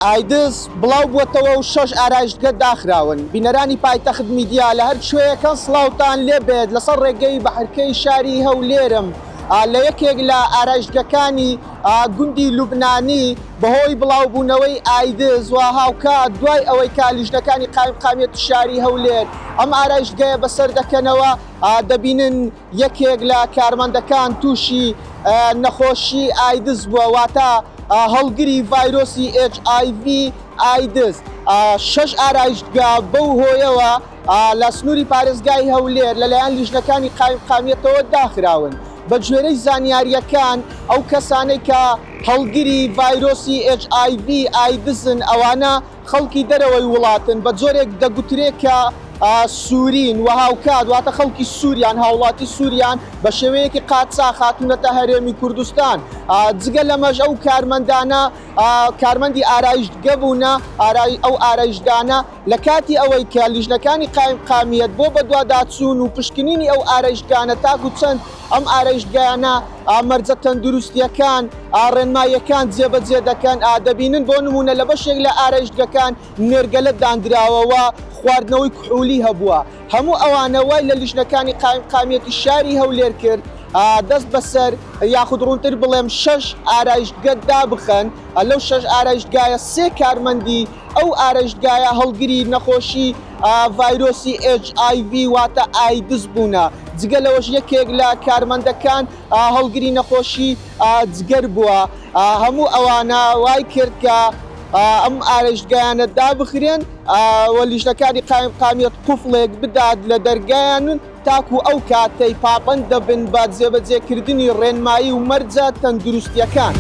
ئایدز بڵاو بووەتەوە و شەش ئارایشتگە داخراون. بینەرانی پایتەخت میدیا لە هەر کوێیەکەن سڵاوتان لێ بێت لەسەر ڕێگەی بەحرکەی شاری هەولێرم لە یەکێک لە ئارایشتگەکانی گوندی لوبنانی بەهۆی بڵاوبوونەوەی ئایدز و هاوکات دوای ئەوەی کە لیژنەکانی قایمقامیەتی شاری هەولێر ئەم ئارایشتگەیە بەسەر دەکەنەوە دەبینن یەکێک لە کارمەندەکان تووشی نەخۆشی ئایدز بووە، واتە هەڵگری ڤایرۆسی HIV ئایدز. شەش ئارایشتگا بەو هۆیەوە لە سنووری پارێزگای هەولێر لەلایەن لیژنەکانی قایمقامیەتەوە داخراون. بەگوێرەی زانیارییەکان ئەو کەسانەی کە هەڵگری ڤایرۆسی HIV ئایدزن ئەوانە خەڵکی دەرەوەی وڵاتن، بە جۆرێک دەگوترێ کە سوورین و هاوکات واتە خەڵکی سووریان، هاوڵاتی سووریان بە شێوەیەکی قاچاخ هاتوونەتە هەرێمی کوردستان. جگە لەمەش ئەو کارمەندانە کارمەندی ئارایشتگە بوونە، ئەو ئارایشتگانە لە کاتی ئەوەی کە لیژنەکانی قایمقامیەت بۆ بەدواداچوون و پشکنینی ئەو ئارایشتگانە تاکو چەند ئەم ئارایشتگایانە مەرجە تەندروستییەکان، ڕێنماییەکان جێبەجێ دەکەن، دەبینن بۆ نموونە لە بەشێک لە ئارایشتگەکان نێرگەلە داندراوە و خواردنەوەی کحولی هەبووە، هەموو ئەوانە وای لە لیژنەکانی قایمقامیەتی شاری هەولێر کرد دەست بەسەر یاخود ڕوونتر بڵێم شەش ئارایشتگە دابخەن، لەو شەش ئارایشتگایە سێ کارمەندی ئەو ئارایشتگایە هەڵگری نەخۆشی ڤایرۆسی HIV واتە ئایدز بوونە، جگە لەوەش یەکێک لە کارمەندەکان هەڵگری نەخۆشی جگەر بووە، هەموو ئەوانە وای کرد کە ئەم ئارایشتگایانە دابخرێن و لیژنەکانی قایمقامیەت قوفڵێک بدات لە دەرگایان تاکو ئەو کاتەی پابەند دەبن بە جێبەجێکردنی ڕێنمایی و مەرجە تەندروستییەکان.